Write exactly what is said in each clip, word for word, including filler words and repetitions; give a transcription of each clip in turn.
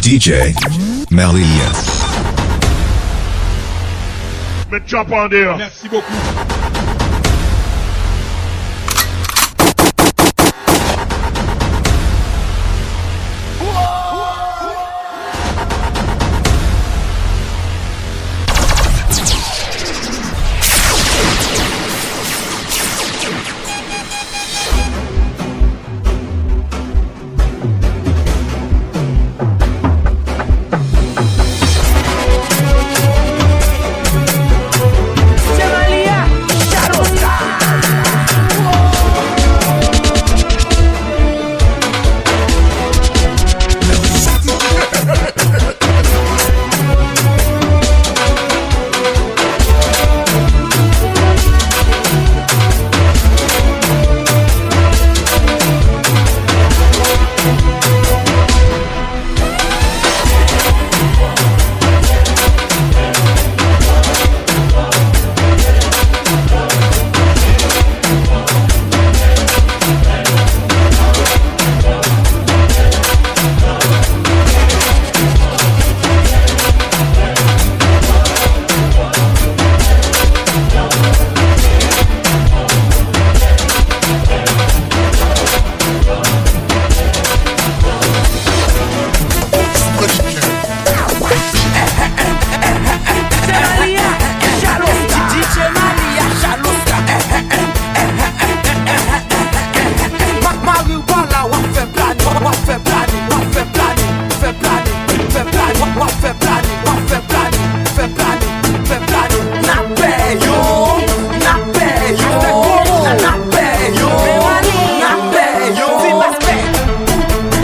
D J Malia. Met chopper an deyò. Mèsi bokou.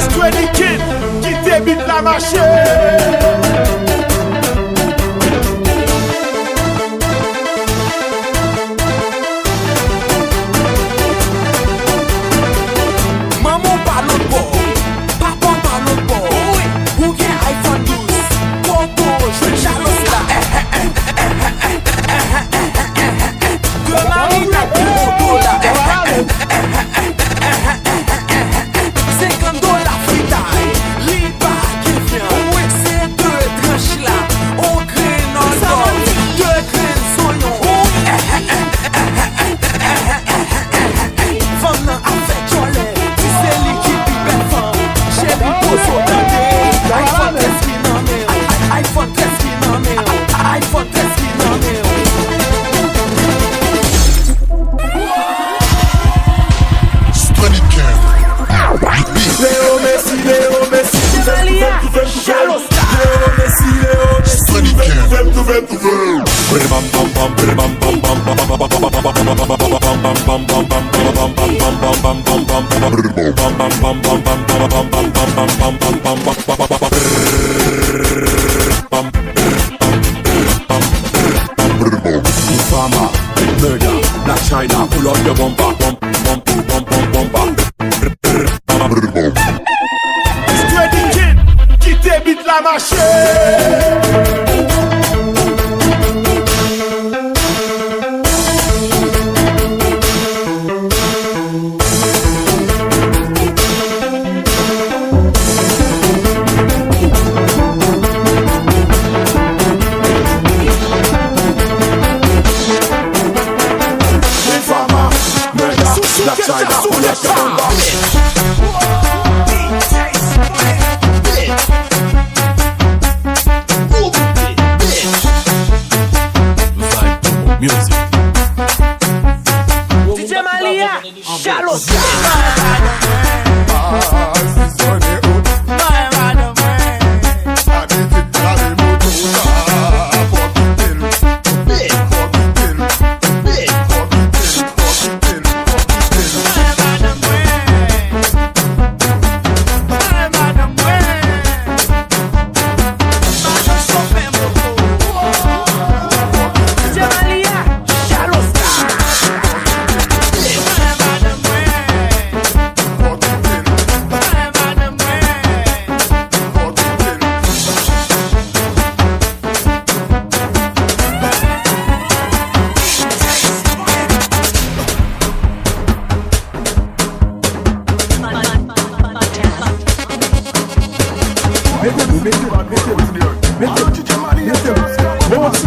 Straight Kid, kite beat la mache. Manman w pa lòt bò, papa w pa lòt bò. Ou gen iPhone douz, koko jwenn Jalos la. De Marie nan gwo dola. Senkant dola fritay, li pa gen vyann. Se de tranch la, on grenn annò, de grenn zonyon. Fanm nan ap fè djòlè, di se li ki pi bèl fanm. Cheri, poze w tande, iPhone trèz ki nan men w, iPhone trèz ki nan men w, iPhone trèz ki nan men w. Leo Messi, Leo Messi, Leo Messi, Leo Messi, Leo Messi, Leo Messi, Leo Messi. Informer, murder, Black China, pull up your bumper, bump, bump, bump, bump, bumper. Straight Kid, kite beat la mache. Music. D J Malia, Jalos.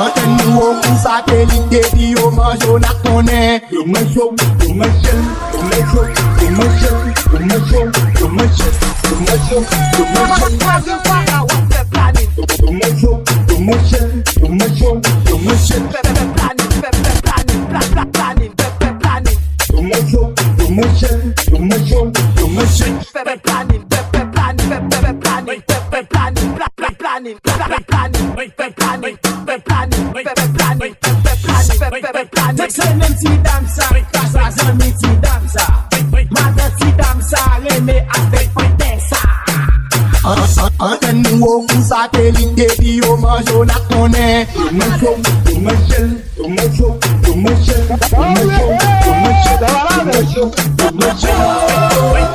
Antèn nou wo kou satelit, depi yo manje w n ap konnen. Yo manje w, yo manje l, yo manje w, yo manje l, yo manje w, yo manje l, yo manje w, yo manje l, yo manje w, yo manje w, yo manje w. Planin, planin, planin, fè planin, fè planin, fè planin, fè planin, fè planin. Se menm ti dam sa, sa zanmi ti dam sa. Madan ti dam sa, renmen avèk panten sa. An, an, antenn nou wo kou satelit, depi yo manje w n ap konnen. Yo manje w, yo manje l, yo manje w, yo manje l, yo manje w, yo manje l, yo manje w, yo manje l.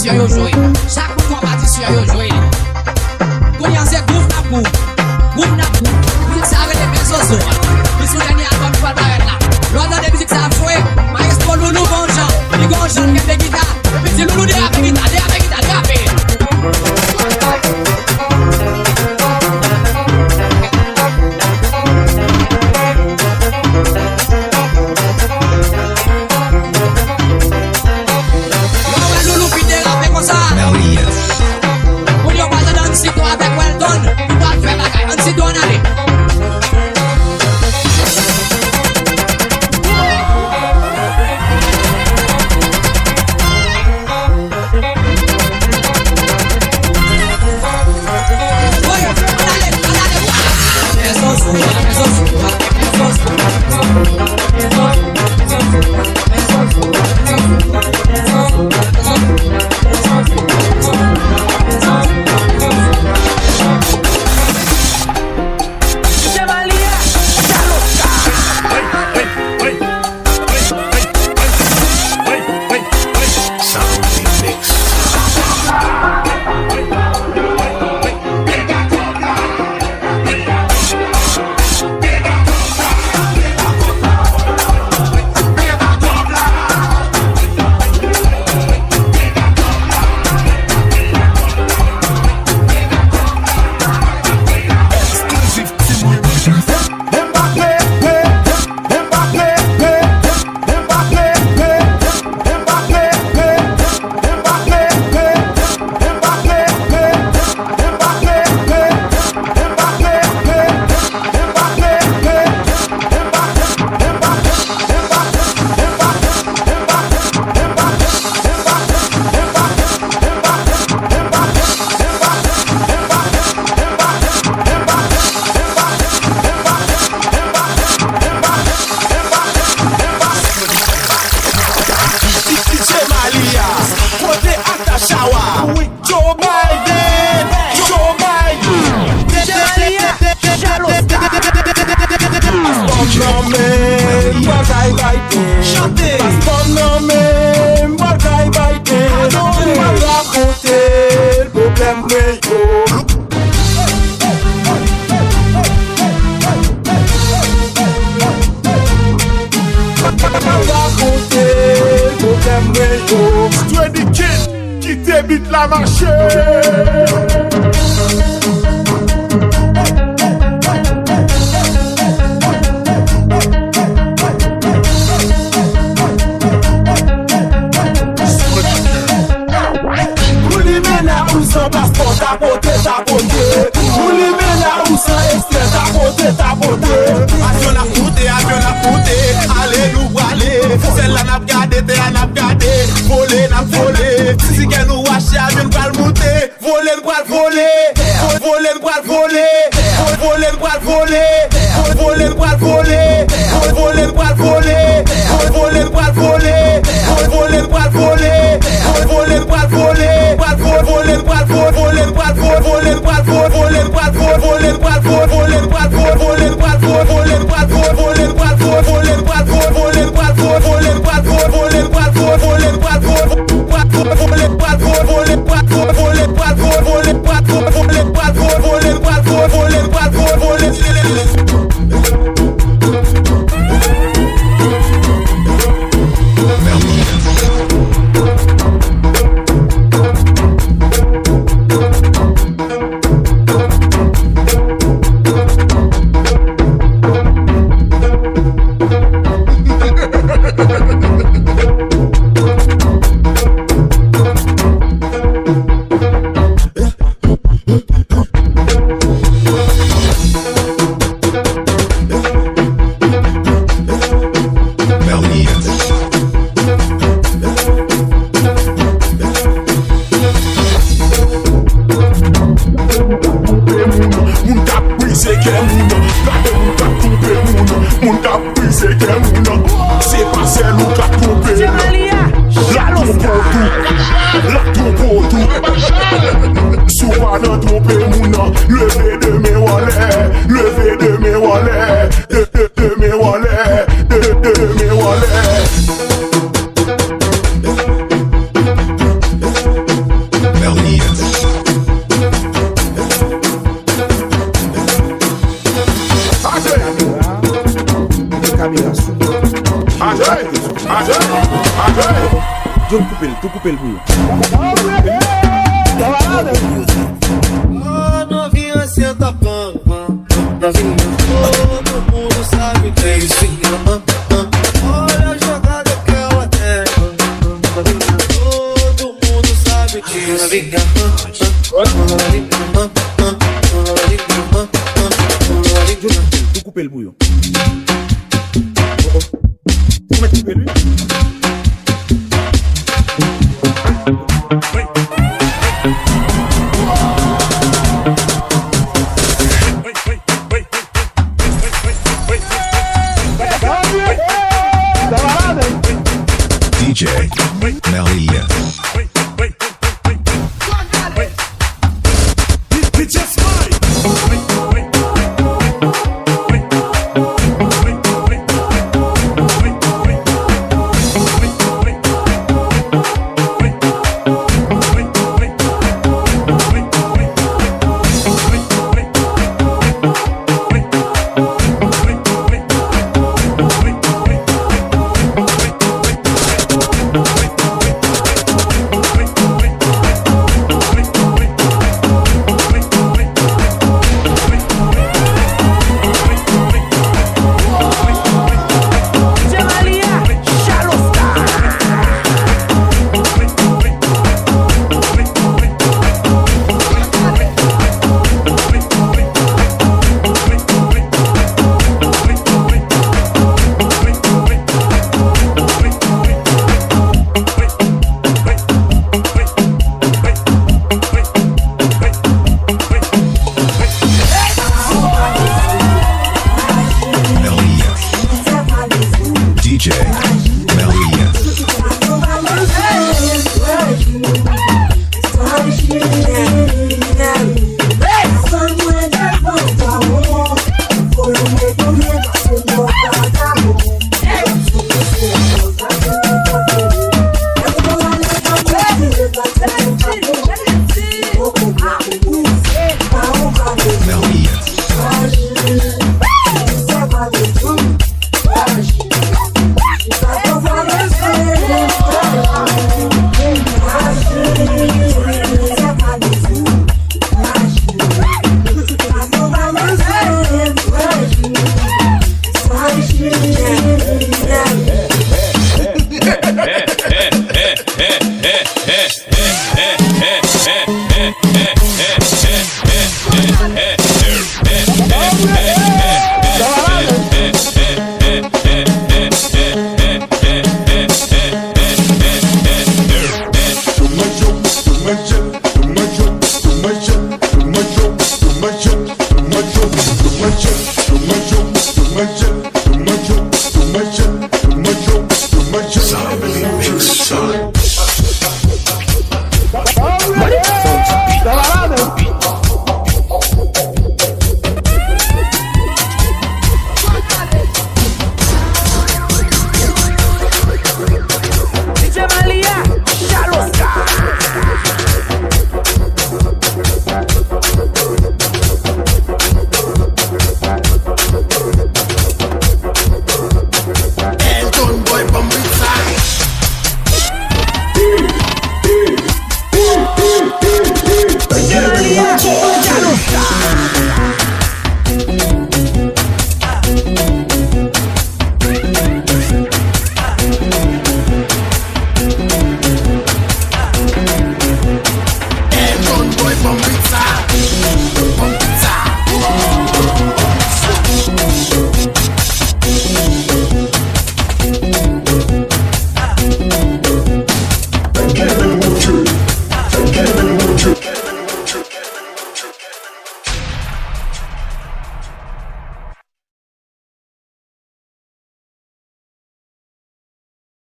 Yo, yo jwe. Chak moun gon patisyon, yo jwe. Kounye a se gwouv n ap gwouv. Gwouv n ap gwouv. Mizik sa rele Pè Zozo. Li sou dènye albòm ki pral parèt la. Lè w tande mizik sa ap jwe, Maestro Loulou gon jan. Li gon jan l kenbe gita. Epi di Loulou derape gita, derape gita, derape. Yo wè Loulou fin derape konsa. Moun yo pral tande Ansito avèk Welton. Li pral fè bagay. Ansito, ann ale. Sound Remix. D J Malia, kote Atachawa? Joe Biden, Joe Biden. D J Malia, Jalo Star. Paspò m nan men m, bagay Biden. Chante. Paspò m nan men m, bagay Biden. Mwen rakonte l pwoblèm mwen yo. Rakonte pwoblèm mwen yo. Straight the kid, kite bit la mache. Pou limena ou san paspò, tapote, tapote. Pou limena ou san ekstrè, tapote, tapote. Avyon ap moute, avyon ap moute. Ale nou prale. Syèl la n ap gade, tè a n ap gade. Vole n ap vole. Si kè nou rache, avyon n pral moute. Vole n pral vole. Vo-, vole n pral vole. Vo-, vole n pral vole. Vole n pral vole. Vole n pral vole. Vole n pral vole. Vole n pral vole. Moun k ap brize kè moun, gade moun k ap twonpe moun, moun k ap brize kè moun. Se pa sèl ou k ap twonpe. L ap twonpe w tou. L ap twonpe w tou. Si w pa nan twonpe moun nan, leve de men w anlè. Leve de men w anlè. De, de, de men w anlè. De, de, de men w anlè. Ou koupe l pou yo. Ô, novinha, senta, pan, pan, pan, novinha. Todo mundo sabe que isso, pan, pan, pan. Olha a jogada que ela tem, pan, pan, pan, novinha. Todo mundo sabe que isso, pan, pan, pan, novinha. Ou koupe l pou yo. Ou mèt koupe l, wi. D J Melly. D J Melly.